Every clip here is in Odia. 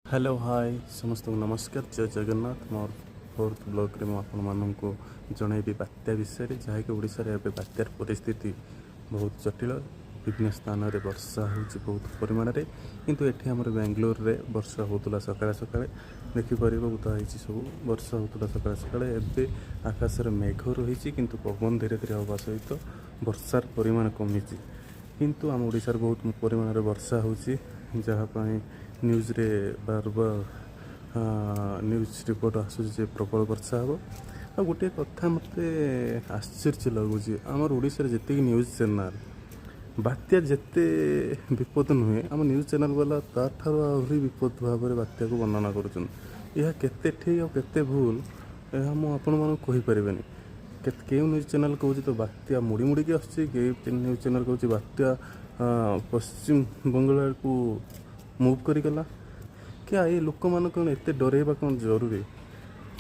ହ୍ୟାଲୋ, ହାଏ, ସମସ୍ତଙ୍କୁ ନମସ୍କାର, ଜୟ ଜଗନ୍ନାଥ। ମୋର ଫୋର୍ଥ ବ୍ଲଗ୍ରେ ମୁଁ ଆପଣମାନଙ୍କୁ ଜଣାଇବି ବାତ୍ୟା ବିଷୟରେ, ଯାହାକି ଓଡ଼ିଶାରେ ଏବେ ବାତ୍ୟାର ପରିସ୍ଥିତି ବହୁତ ଜଟିଳ। ବିଭିନ୍ନ ସ୍ଥାନରେ ବର୍ଷା ହେଉଛି ବହୁତ ପରିମାଣରେ, କିନ୍ତୁ ଏଠି ଆମର ବାଙ୍ଗାଲୋରରେ ବର୍ଷା ହେଉଥିଲା ସକାଳେ ସକାଳେ। ଦେଖିପାରିବ, ବୁଦା ହେଇଛି ସବୁ। ବର୍ଷା ହେଉଥିଲା ସକାଳେ ସକାଳେ। ଏବେ ଆକାଶରେ ମେଘ ରହିଛି, କିନ୍ତୁ ପବନ ଧୀରେ ଧୀରେ ହେବା ସହିତ ବର୍ଷାର ପରିମାଣ କମିଛି। କିନ୍ତୁ ଆମ ଓଡ଼ିଶାରେ ବହୁତ ପରିମାଣରେ ବର୍ଷା ହେଉଛି, ଯାହା ପାଇଁ ନ୍ୟୁଜ୍ରେ ବାର ବାର ନ୍ୟୁଜ୍ ରିପୋର୍ଟ ଆସୁଛି ଯେ ପ୍ରବଳ ବର୍ଷା ହେବ। ଆଉ ଗୋଟିଏ କଥା ମୋତେ ଆଶ୍ଚର୍ଯ୍ୟ ଲାଗୁଛି, ଆମର ଓଡ଼ିଶାରେ ଯେତିକି ନ୍ୟୁଜ୍ ଚ୍ୟାନେଲ୍, ବାତ୍ୟା ଯେତେ ବିପଦ ନୁହେଁ, ଆମ ନ୍ୟୁଜ୍ ଚ୍ୟାନେଲ୍ ବାଲା ତାଠାରୁ ଆହୁରି ବିପଦ ଭାବରେ ବାତ୍ୟାକୁ ବର୍ଣ୍ଣନା କରୁଛନ୍ତି। ଏହା କେତେ ଠିକ୍ ଆଉ କେତେ ଭୁଲ, ଏହା ମୁଁ ଆପଣମାନଙ୍କୁ କହିପାରିବିନି। କେତେ କେଉଁ ନ୍ୟୁଜ୍ ଚ୍ୟାନେଲ୍ କହୁଛି ତ ବାତ୍ୟା ମୋଡ଼ି ମୋଡ଼ିକି ଆସୁଛି, କେଉଁ ନ୍ୟୁଜ୍ ଚ୍ୟାନେଲ୍ କହୁଛି ବାତ୍ୟା ପଶ୍ଚିମ ବଙ୍ଗଳାକୁ ମୁଭ୍ କରିଗଲା। କି ଏ ଲୋକମାନଙ୍କୁ କ'ଣ ଏତେ ଡରେଇବା କ'ଣ ଜରୁରୀ?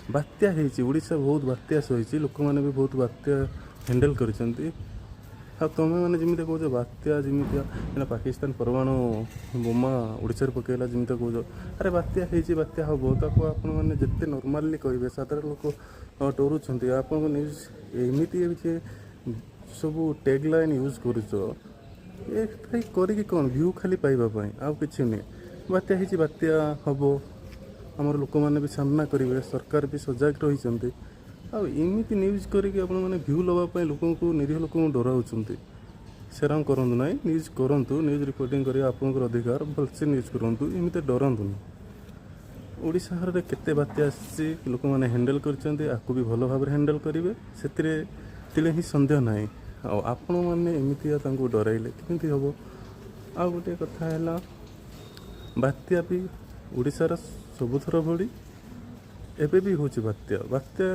ବାତ୍ୟା ହେଇଛି, ଓଡ଼ିଶା ବହୁତ ବାତ୍ୟା ସହିଛି, ଲୋକମାନେ ବି ବହୁତ ବାତ୍ୟା ହ୍ୟାଣ୍ଡେଲ୍ କରିଛନ୍ତି। ଆଉ ତୁମେମାନେ ଯେମିତି କହୁଛ, ବାତ୍ୟା ଯେମିତିଆ ଏଇନା ପାକିସ୍ତାନ ପରମାଣୁ ବୋମା ଓଡ଼ିଶାରେ ପକାଇଲା ଯେମିତି କହୁଛ। ଆରେ, ବାତ୍ୟା ହେଇଛି, ବାତ୍ୟା ହେବ, ତାକୁ ଆପଣମାନେ ଯେତେ ନର୍ମାଲି କହିବେ, ସାଧାରଣ ଲୋକ ଡରୁଛନ୍ତି। ଆପଣଙ୍କ ନ୍ୟୁଜ୍ ଏମିତି ଯେ ସବୁ ଟ୍ୟାଗ୍ ଲାଇନ୍ ୟୁଜ୍ କରୁଛ, ଏ ଭାଇ କରିକି କ'ଣ ଭ୍ୟୁ ଖାଲି ପାଇବା ପାଇଁ, ଆଉ କିଛି ନୁହେଁ। ବାତ୍ୟା ହେଇଛି, ବାତ୍ୟା ହେବ, ଆମର ଲୋକମାନେ ବି ସାମ୍ନା କରିବେ, ସରକାର ବି ସଜାଗ ରହିଛନ୍ତି। ଆଉ ଏମିତି ନ୍ୟୁଜ୍ କରିକି ଆପଣମାନେ ଭ୍ୟୁ ନେବା ପାଇଁ ଲୋକଙ୍କୁ, ନିରୀହ ଲୋକଙ୍କୁ ଡରାଉଛନ୍ତି। ସେରକମ କରନ୍ତୁ ନାହିଁ। ନ୍ୟୁଜ୍ କରନ୍ତୁ, ନ୍ୟୁଜ୍ ରିପୋର୍ଟିଂ କରିବା ଆପଣଙ୍କର ଅଧିକାର, ଭଲସେ ନ୍ୟୁଜ୍ କରନ୍ତୁ, ଏମିତି ଡରାନ୍ତୁନି। ଓଡ଼ିଶାରେ କେତେ ବାତ୍ୟା ଆସିଛି, ଲୋକମାନେ ହ୍ୟାଣ୍ଡେଲ୍ କରିଛନ୍ତି, ଆକୁ ବି ଭଲ ଭାବରେ ହ୍ୟାଣ୍ଡେଲ୍ କରିବେ, ସେଥିରେ ତିଳେ ହିଁ ସନ୍ଦେହ ନାହିଁ। ଆଉ ଆପଣମାନେ ଏମିତିଆ ତାଙ୍କୁ ଡରାଇଲେ କେମିତି ହେବ? ଆଉ ଗୋଟିଏ କଥା ହେଲା, ବାତ୍ୟା ବି ଓଡ଼ିଶାର ସବୁଥର ଭଳି ଏବେ ବି ହେଉଛି ବାତ୍ୟା। ବାତ୍ୟା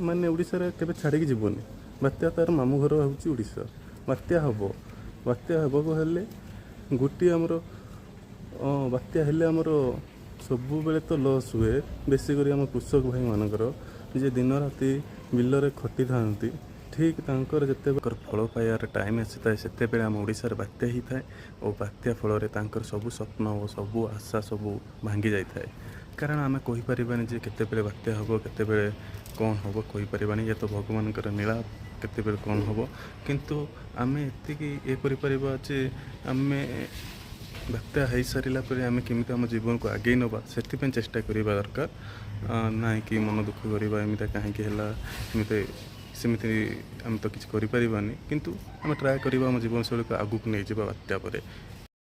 ମାନେ ଓଡ଼ିଶାରେ କେବେ ଛାଡ଼ିକି ଯିବନି। ବାତ୍ୟା ତାର ମାମୁଁ ଘର ହେଉଛି ଓଡ଼ିଶା। ବାତ୍ୟା ହେବ। ବାତ୍ୟା ହେବାକୁ ହେଲେ ଗୋଟିଏ ଆମର ବାତ୍ୟା ହେଲେ ଆମର ସବୁବେଳେ ତ ଲସ୍ ହୁଏ, ବେଶୀ କରି ଆମ କୃଷକ ଭାଇମାନଙ୍କର, ଯେ ଦିନ ରାତି ବିଲରେ ଖଟିଥାନ୍ତି। ଠିକ୍ ତାଙ୍କର ଯେତେବେଳେ ଫଳ ପାଇବାର ଟାଇମ୍ ଆସିଥାଏ, ସେତେବେଳେ ଆମ ଓଡ଼ିଶାରେ ବାତ୍ୟା ହେଇଥାଏ ଓ ବାତ୍ୟା ଫଳରେ ତାଙ୍କର ସବୁ ସ୍ୱପ୍ନ ଓ ସବୁ ଆଶା ସବୁ ଭାଙ୍ଗି ଯାଇଥାଏ। କାରଣ ଆମେ କହିପାରିବାନି ଯେ କେତେବେଳେ ବାତ୍ୟା ହେବ, କେତେବେଳେ କ'ଣ ହେବ, କହିପାରିବାନି। ଇଏ ତ ଭଗବାନଙ୍କର ଲୀଳା, କେତେବେଳେ କ'ଣ ହେବ। କିନ୍ତୁ ଆମେ ଏତିକି ଇଏ କରିପାରିବା ଯେ ଆମେ ବାତ୍ୟା ହେଇସାରିଲା ପରେ ଆମେ କେମିତି ଆମ ଜୀବନକୁ ଆଗେଇ ନେବା, ସେଥିପାଇଁ ଚେଷ୍ଟା କରିବା ଦରକାର। ନାଇଁ କି ମନ ଦୁଃଖ କରିବା, ଏମିତି କାହିଁକି ହେଲା, ଏମିତି ସେମିତି, ଆମେ ତ କିଛି କରିପାରିବାନି। କିନ୍ତୁ ଆମେ ଟ୍ରାଏ କରିବା ଆମ ଜୀବନଶୈଳୀକୁ ଆଗକୁ ନେଇଯିବା ବାତ୍ୟା ପରେ।